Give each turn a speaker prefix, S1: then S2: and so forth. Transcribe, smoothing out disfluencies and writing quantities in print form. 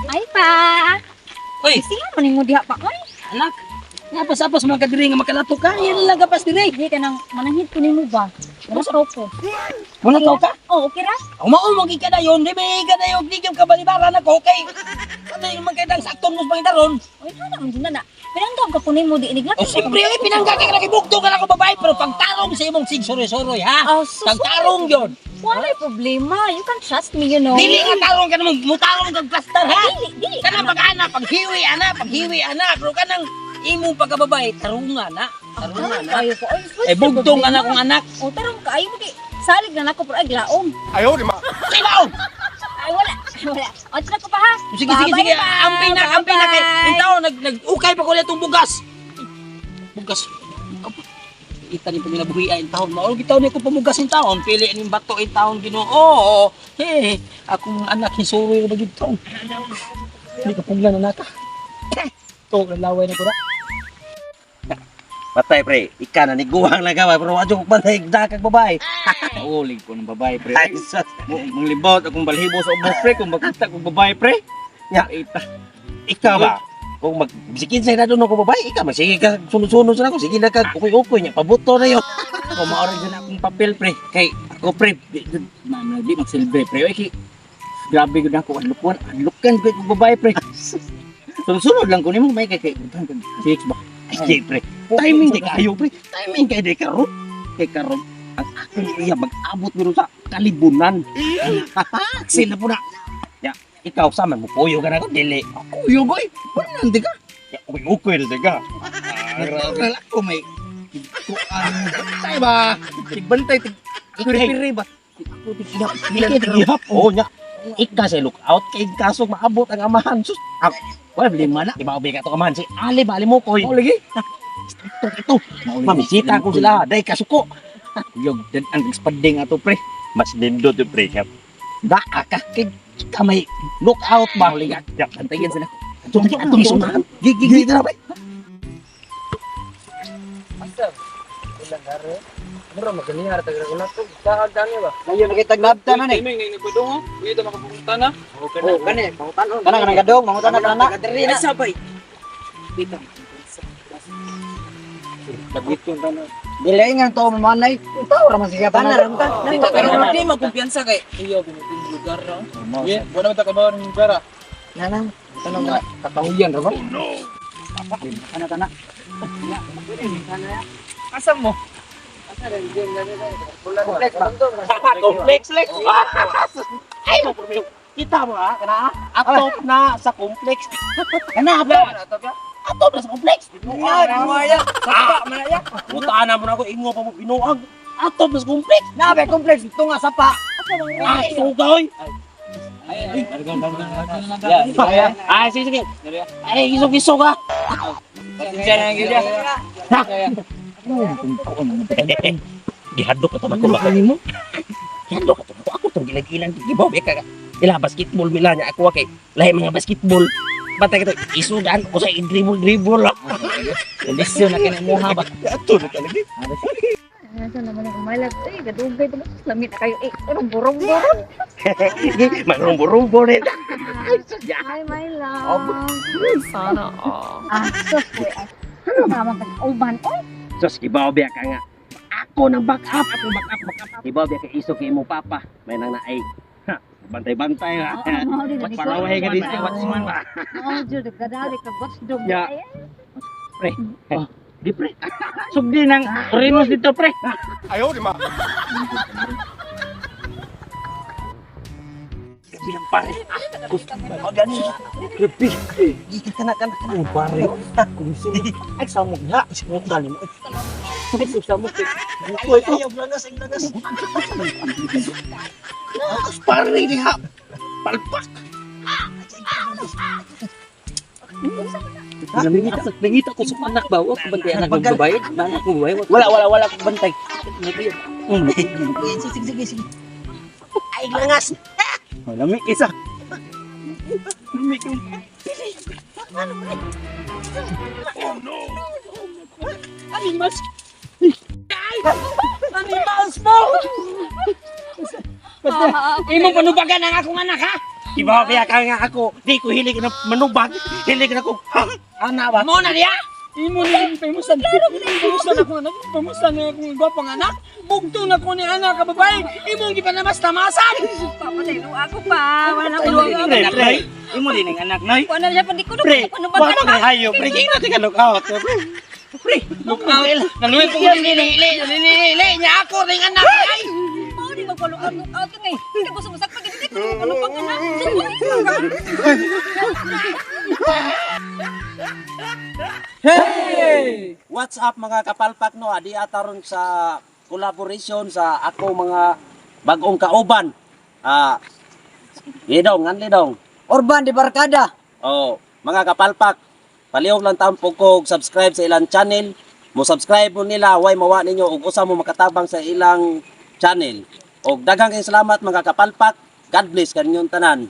S1: Ay pa.
S2: Uy,
S1: Siya man nimo diha pa oy.
S2: Anak. Ngapas-apas mga kadiri nga makalato ka. Yan lang kapas diri.
S1: Di ka nang mananghid ko nimo ba? Wala tao ko.
S2: Wala tao ka?
S1: Oh, okay ra.
S2: Umao mo ka dayon, di ba ka dayon, di ka kabalibaran ako kay ano yung mga kay sakton mo sa pangitaron.
S1: Oy, ana man jud na na. Pinanggam ka ko nimo di iniglat.
S2: O siyempre, ay pinangga kay nakibugto ka na ako babae, pero pagtarong sa imong sig suroy-suroy, ha?
S1: Oh, sus.
S2: Pagtarong yun.
S1: Wala problema. You can trust me.
S2: Dili nga tarong ka naman, mutarong kag plaster, ha?
S1: Dili, dili.
S2: Kanang pag-ana, paghiwi, ana, paghiwi, ana, pero kanang imong pagkababae, tarunga na. Tarunga na.
S1: Kayo ko. Oy, what's
S2: Eh,
S1: the
S2: bugtong
S1: problema?
S2: anak kong anak.
S1: Oh, tarong kaayo mo di. Salig na nako pero ay glaom.
S2: Silaw!
S1: Ay wala. Wala. O, na ko pa ha.
S2: Sige, sige,
S1: Bye-bye
S2: sige.
S1: pa.
S2: Amping na, amping na kay.
S1: Bye-bye.
S2: Yung tao, nag-ukay pa ko ulit itong bugas. Bugas. Ita ni panginabuhi ay taon. Maol gitaw ni ko pamugas in taon. Pili ni bato in taon Ginoo. Oo. Hey, akong anak hisuroy ra ba gid taon. Hindi ka puglan na naka. To, laway na ko ra.
S3: Patay pre, ika na ni guwang lang gawa pero adyo ko bantay dakag babae.
S4: Naulig ko ng babae, pre.
S3: Ay sus.
S4: Manglibot akong balhibo sa ubos, pre. Kung makita kong babae, pre.
S3: Ya.
S4: Ita.
S3: Ikaw ba? Kung mag bisikin sa na doon ako babae, ikaw man sige ka sunod-sunod sa ako, sige na ka ukoy-ukoy niya pabuto na yo.
S4: Ako maoray dyan akong papel, pre. Kay ako, pre. Di, di, man, di magsilbi, pre. Oy, kay, grabe gud ako adlukan. Adlukan ko kong babae, pre. Sunod-sunod lang ko nimo may kay kay six ba.
S3: Ay di, pre. Timing di kayo pre. Timing kay di karon. Kay karon ang akong iya mag-abot guro sa kalibunan.
S4: Sila po na.
S3: Ya, ikaw sa man mupuyo ka na ko dili.
S4: Kuyo goy. Wala di ka.
S3: Ya, ukoy-ukoy na ka.
S4: Natural ako may kuan. Tay ba? Tigbantay tig piri ba? Ako tig ihap.
S3: Ilan ihap. Oh nya. Ika sa look out kay kaso maabot ang amahan sus. Ah,
S4: Wala lima na.
S3: di ba ubi ka to amahan si Ali ba ali mo koy.
S4: Oh lagi.
S3: Ito ito. Mamisita ko sila day kasuko.
S4: Yog dan ang spading ato, pre.
S3: Mas nindot yung pre cap. Daa ka kay ka may look out ba.
S4: Mauligat. Antayin sila.
S3: Atong atong isunahan. Gigi gigi na pre.
S5: Layo na kitag nabta na ni. Oh, kani, kana kana gadong, mangutan na kana.
S2: Ay, sabay.
S5: Dili nga to mamanay. Tao ra man siya
S2: Tana,
S5: tanan.
S2: ramta. Pero di magkumpiyansa kay. Iyo, gumutin lugar ra.
S5: Nanang, tanong na.
S4: Katahuyan ra ba?
S5: Kana kana.
S2: Asa mo?
S5: Complex ba?
S3: Complex lex. Ay mo pre. Kita mo ha kana atop na sa complex. Kana atop. Atop na sa complex.
S2: Buaya, sapa man ya.
S3: Butaan na mo na ako ingo pa mo binuang. Atop na sa complex.
S5: Na be complex tunga sapa.
S3: Ah, sugoy. Ay, sige, sige. Ay, isog-isog ah. Gihadlok ka to ba ko ba? Gihadlok ka to. Ako tong gilagilan gibaw be ka. Ila basketball mila niya ako kay lahi mga basketball. Bantay ka to isudan ko sa dribble dribble.
S4: Kondisyon na kini mo ha ba?
S3: Ato na talaga.
S1: Asa naman ang umalag. Ay, gadugay pa. Lamit na kayo. Eh, anong burong-burong?
S3: Marumbo-rumbo rin.
S1: Hi, my love. Sana all. Ah, sus, boy. Ano naman ka? Uban, oy.
S3: Sus, gibaw be ka nga. Ako nang back up, ako back up, back up. Gibaw be ka isog kay imong papa. May nang naay. Ha, bantay-bantay ha.
S1: Oo, mao din,
S3: Wat palaway ka dito, watchman ba?
S1: Oo, jud, gadali ka, watchdog.
S3: Ya.
S1: Ay,
S3: Di pre. Sugdi nang Renos dito pre. Bilang pare. Gusto mo gani. Grabe. Gika kana kana kana pare. Ay samog na, samog dali mo. Ay samog. Ay ayaw lagas, ay lagas. Lagas pare diha. Palpak.
S2: Nangita, nangita ko sa anak ba? Wa ko bantay anak ng babae. Anak ko babae.
S3: Wala wala wala akong bantay. Sige sige sige. Ay langas.
S4: Lami isa.
S2: Animals. Ay! Animals mo! Imong panubagan ang akong anak ha.
S3: Iba kaya ka nga ako, di ko hilig na manubag, hilig na ko. Ha? Ana ba?
S2: Mo na diya. Imo ni pamusan. Pamusan ako anak, pamusan na akong gwapong anak. Bugto na ko ni anak ka babae. Imong gipanamas tamasan.
S1: Papatay ako pa. Wala ko.
S3: Pre, pre.
S4: Imo din ang anak noy.
S1: Wala siya pandi ko
S3: Pre,
S1: panubagan
S3: wa man hayo, pre. Kaya natin ka look out. Pre. Pre,
S2: Look out. Naluwi ko ni lili, lili niya ako ring anak ay.
S1: Oh, di magpalukan look out ka ngay. Hindi ko sumusak pag hindi ko magpalukan na.
S3: Hey! What's up mga kapalpak no? Adi ataron sa collaboration sa ako mga bagong kauban. Ah, Lidong, an Lidong.
S5: Urban di barkada.
S3: Oh, mga kapalpak, palihog lang taon po ko subscribe sa ilang channel. Mo subscribe mo nila, way mawa ninyo ug usa mo makatabang sa ilang channel. Og daghang kayong salamat mga kapalpak. God bless kaninyong tanan.